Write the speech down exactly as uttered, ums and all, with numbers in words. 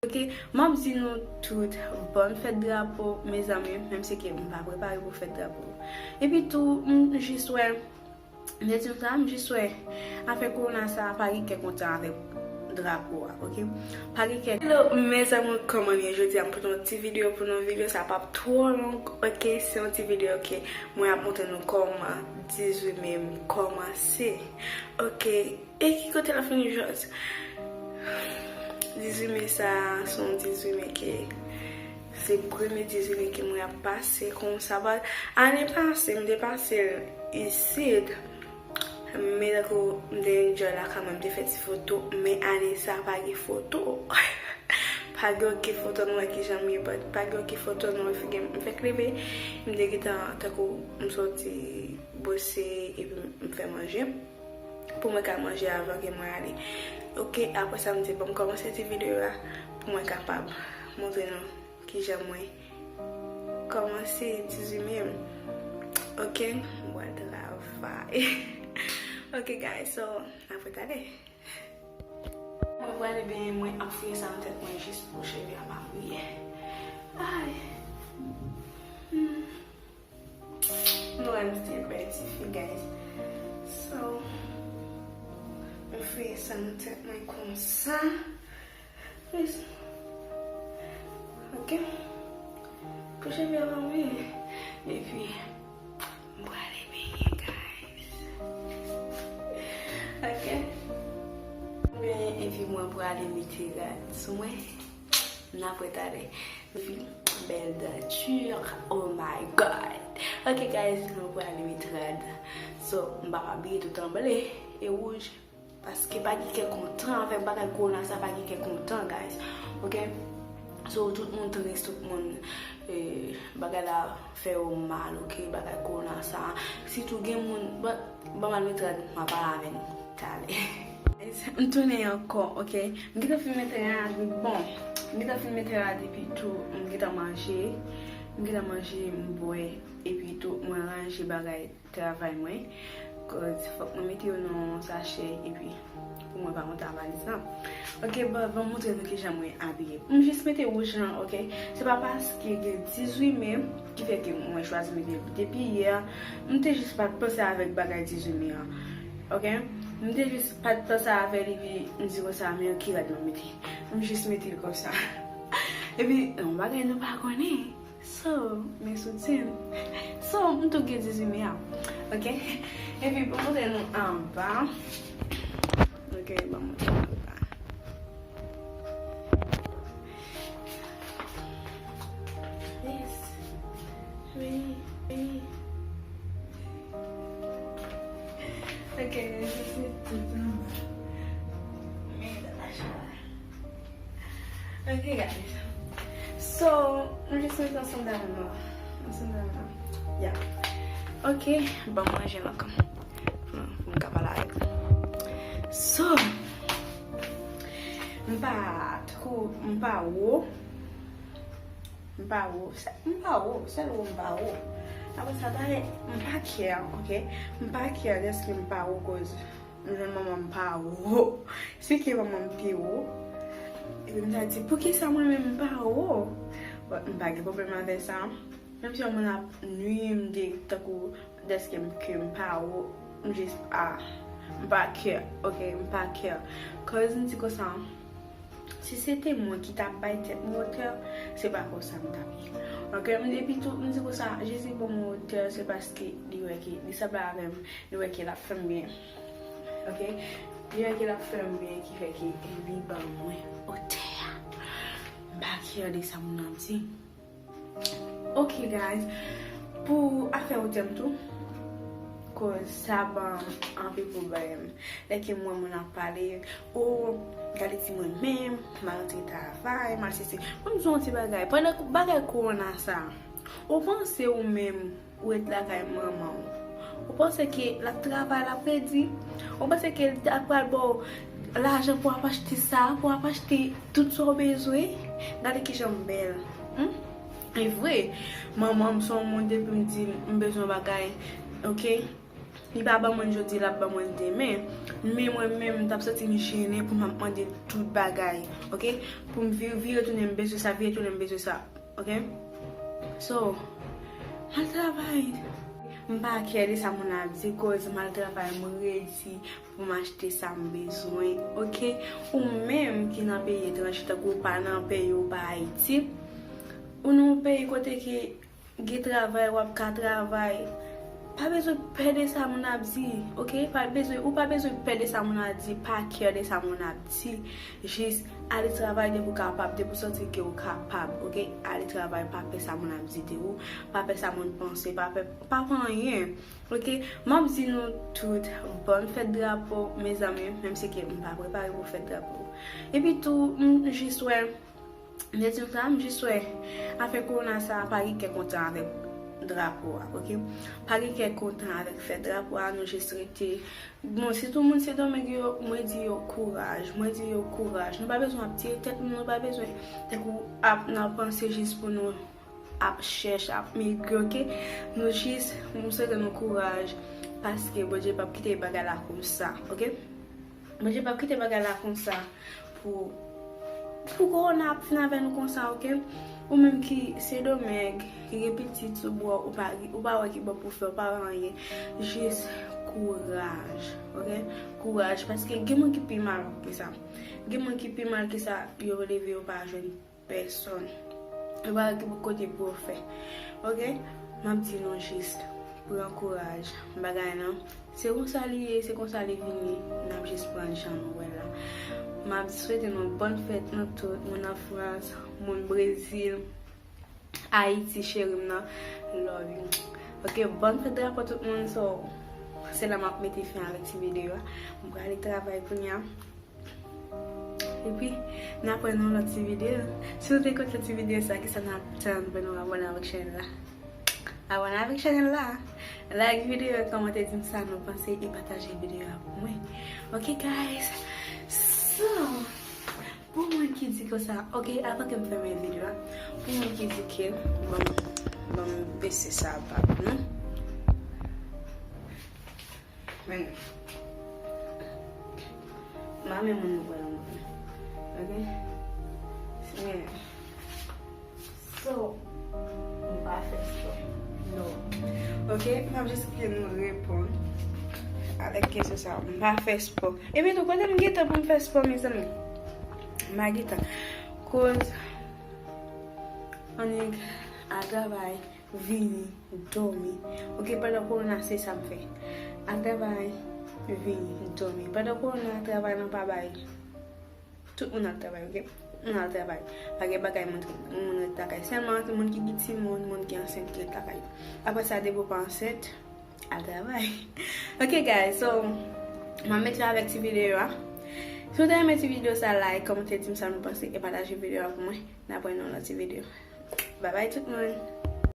Ok, m ap di nou tout bòn fèt drapo, mezanmi, menm si ke m pa prepare pou fèt drapo. Epi tou, m jis wè, m te di nou sa, m jis wè, afè kowona sa, pa gen kè kontan avèk drapo a, ok? Pa gen kè. Hello, mezanmi, kòman nou ye? Jodi a, m pote yon ti videyo pou nou. Videyo sa p ap twò long, ok? Se yon ti videyo ke mwen ap montre nou kòman dizuit me m kòmanse, ok? E ki kote l ap fini jòs? Dizuit me sa, se yon dizuit me ke, se premye dizuit me ke mwen ap pase konsa. But ane pase, m te pase l isit. Men tankou m te enjoy lakay mwen, m te fè ti foto. Men ane sa, pa gen foto. Pa gen okenn foto, nou wè kijan m ye, but pa gen okenn foto, nou wè figi m. M fèk leve, m te gentan, tankou m soti bwose, epi m fè manje pou mwen ka manje avan ke mwen ale. Ok, apre sa, m di, bon, m kòmanse ti videyo a pou mwen kapab montre nou kijan mwen kòmanse dizuit me m. Ok, m pral travay. Ok, guys, so, apre tale. Mwen prale benyen, mwen ap fouye sa nan tèt mwen jis pou cheve a pa mouye. Ay. Hmm. Nou wè m se bèl ti fi, guys. So, mwen fouye sa nan tèt mwen konsa. Yes. Ok. Pou cheve a pa mouye. Epi, m prale benyen, guys. Ok. Benyen, epi mwen prale mete rad sou mwen. N ap retale. Epi, bèl danti. Oh my God. Ok, guys, mwen prale mete rad. So, m pa abiye tout an ble e wouj. Paske pa gen kè kontan avèk bagay kowona sa, pa gen kè kontan, guys. Ok? So, tout moun tris, tout moun, eh, bagay la fè yo mal, ok? Bagay kowona sa. Sitou gen moun, ban, ban m al mete rad, m a pale avè nou talè. Guys, m tounen ankò, ok? M gentan fin mete rad, bon, m gentan fin mete rad epi tou, m gentan manje. M gentan manje, m bwè, epi tou, mwen ranje bagay travay mwen. Cause fòk mwen mete yo nan yon sachè epi pou mwen pa monte a valiz lan. Ok, bon, ban m montre nou kijan mwen abiye. M jis mete wouj lan, ok? Se pa paske gen dizuit me ki fè ke mwen chwazi mete l. Depi yè, m te jis pa t panse avèk bagay dizuit me an. Ok? M te jis pa t panse avè l epi m di konsa, men ki rad mwen mete? M jis mete l konsa. Epi, yon bagay nou pa konnen. So, men soutyen. So, m tou gen dizuit me a. Ok? Epi, pou montre nou anba. Ok, ban m montre nou anba. Yes. Wi, wi. Ok, se tout anba. Men, dan la chalè. Ok, guys. So, nou jis met yon sandal nwa. Yon sandal nwa. Ya. Ok, ban m ranje l ankò. Pou, pou m ka pale avèk nou. So, m pa twò, m pa wo. M pa wo. Sè-, m pa wo. Sèl wo m pa wo. Apre sa, talè, m pa care, ok? M pa care dèske m pa wo, cause m jwenn manman m pa wo. Si ke manman m te wo, epi m ta di, poukisa mwen menm m pa wo? But m pa gen pwoblèm avè sa. Menm si yon moun ap nwi m de tankou dèske m, ke m pa wo, m jis pa, m pa care, ok? M pa care. Cause m di konsa, si se te mwen ki t ap bay tèt mwen wotè, se pa konsa m t ap ye. Ok, m, epi tou, m di konsa, Jezi ban mwen wotè, se paske li wè ke, li sanble avè m, li wè ke l ap fè m byen. Ok? Li wè ke l ap fè m byen, ki fè ke li ban mwen wotè a. M pa care de sa moun ap di. Ok, guys. Pou afè wotè m tou, cause sa ban anpil pwoblèm. Lè ke m wè moun ap pale, o, gade ti mwen menm, m al antre travay, m al sesi. Mwen m di w yon ti bagay. Pandan bagay kowona sa, ou panse ou menm, ou ret lakay manman w. Ou panse ke l ap travay, l ap redi? Ou panse ke l ta pral ba w lajan pou w ap achte sa, pou w ap achte tout sa w bezwen? Gade kijan m bèl. Hmm? E vre, manman m se yon moun depi m di m bezwen yon bagay, ok? Li pa ban mwen l jodi, l ap ban mwen l demen. Men mwen menm, m t ap santi m jennen pou m ap mande l tout bagay, oke? Pou m vire, vire tounen m bezwen sa, vire tounen m bezwen sa, oke? So, m al travay. M pa kè de sa moun ap di, koz m al travay, m redi pou m achte sa m bezwen, oke? Ou menm ki nan peyi etranje, tankou w pa nan peyi w, pa Ayiti, ou nan yon peyi kote ke gen travay, w ap ka travay. Pa bezwen pè de sa moun ap di, oke? Pa bezwen, ou pa bezwen pè de sa moun ap di, pa kè de sa moun ap di. Jis ale travay depi w kapab, depi w santi ke w kapab, oke? Ale travay, pa pè sa moun ap di de ou, pa pè sa moun panse, pa pè, pa pè anyen, oke? M ap di nou tout, bòn fèt drapo, mezanmi, menm si ke m pa prepare pou fèt drapo. Epi tou, m jis wè, Dezyèm sa, m jis wè afè kowona sa a pa gen kè kontan avèk drapo a, oke? Pa gen kè kontan avèk fèt drapo a, nou jis rete. Bon, sitou moun Sendomeng yo, mwen di yo kouraj, mwen di yo kouraj. Nou pa bezwen ap tire tèt nou, nou pa bezwen tankou ap nan panse jis pou nou ap chèche, ap migre, oke? Nou jis, m swete nou kouraj, paske Bondye p ap kite bagay la konsa, oke? Bondye p ap kite bagay la konsa pou, pou kowona ap fin avè nou konsa, oke? Ou menm ki Sendomeng, ki gen pitit sou bò, ou pa, ou pa wè ki bò pou fè, ou pa wè anyen. Jis kouraj, oke? Kouraj, paske gen moun ki pi mal ke sa. Gen moun ki pi mal ke sa, yo leve, yo pa jwenn pèsòn. Yo pa gen kote pou yo fè. Oke? M ap di nou jis, pran kouraj. Bagay lan, se konsa li ye, se konsa li vini. N ap jis pran jan nou wè la. M ap swete nou bòn fèt nou tout, moun an Frans, moun Brezil, Ayiti, cheri m nan, love you. Oke, bòn fèt drapo tout moun, so, se la m ap mete fen avèk ti videyo a. M prale travay kounye a. Epi, n ap wè nan lòt ti videyo. Si w te kontan ti videyo sa, kisa n ap tann pou nou abòne avèk chanèl la? Abòne avèk chanèl la. Like videyo, kòmante, di m sa nou panse e pataje videyo a pou mwen. Ok, guys. So, pou moun ki di konsa, ok, avan ke m fèmen videyo a, pou moun ki di ke, bon, bon, bese sa pa pou nou. Men, m pa men moun nou wè yon moun. Ok? Men, so, m pa fè spò. No. Ok? M ap jis kite nou reponn avèk kesyon sa. M pa fè spò. Epi tou, kote m gen tan pou m fè spò, mezanmi? M pa gen tan. Koz, annik al travay, vini, dòmi. Ok, pandan kowona, se sa m fè. Al travay, vini, dòmi. Pandan kowona, travay lan pa bay. Tout moun al travay, ok? Moun al travay. Pa gen bagay moun, moun ret lakay. Sèlman moun ki gen timoun, moun ki ansent ki ret lakay. Apre sa, depi w pa ansent, al travay. Ok, guys, so, m ap mete avèk ti videyo a. Si w te renmen ti videyo sa, like, kòmante, di m sa nou panse e pataje videyo a pou mwen. N ap wè nan lòt ti videyo. Bye bye tout moun.